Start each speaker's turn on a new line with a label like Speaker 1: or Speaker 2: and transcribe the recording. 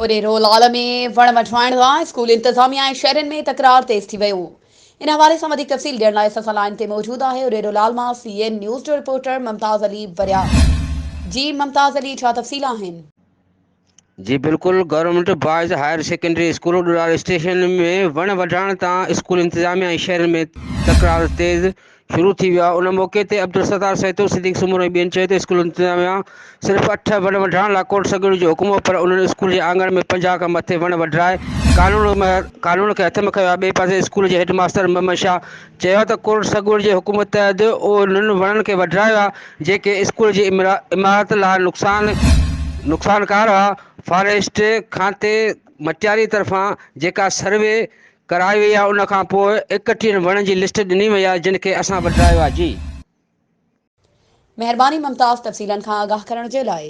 Speaker 1: اڏيرو لال ۾ وڻ وڍرائڻ تان اسڪول انتظاميا ۽ شهرين ۾ تڪرار تيز ٿي ويو. ان حوالي سان وڌيڪ تفصيل ڏيڻ لاء اسان سان لائين تي موجود آهي اڏيرو لال مان سي اين نيوز جو رپورٽر ممتاز علي وريا. جي ممتاز علي ڇا تفصيل آهن؟
Speaker 2: جي بلڪل government boys higher secondary school Dorar station ۾ وڻ وڍرائڻ تان اسڪول انتظاميا ۽ شهرين ۾ تڪرار تيز شروع ٿي ويو آهي ان موقعي تي عبدالستار سهتو، صديق سومرو ۽ ٻين چيو ته اسڪول انتظاميا صرف اٺ وڻ وڍرائڻ لاء ڪورٽ سگهڙي جو حڪم هو پر انهن اسڪول جي آڱڻ ۾ 50 کان مٿي وڻ وڍرائي قانون قانون کي هٿ ۾ کنيو آهي ٻئي پاسي اسڪول جي هيڊ ماستر محمد شاهه چيو ته ڪورٽ سگهڙي جي حڪم تحت انهن وڻن کي وڍرايو آهي جيڪي اسڪول جي عمارت لاء نقصان نقصانڪار هئا فاريسٽ کاتي مٽياري طرفان جيڪا سروي ڪرائي وئي آهي ان کان پوء ايڪٽيهن وڻن جي لسٽ ڏني وئي آهي جن کي اسان وڍرايو آهي جي.
Speaker 1: مهرباني ممتاز تفصيلن کان آگاهه ڪرڻ جي لاء.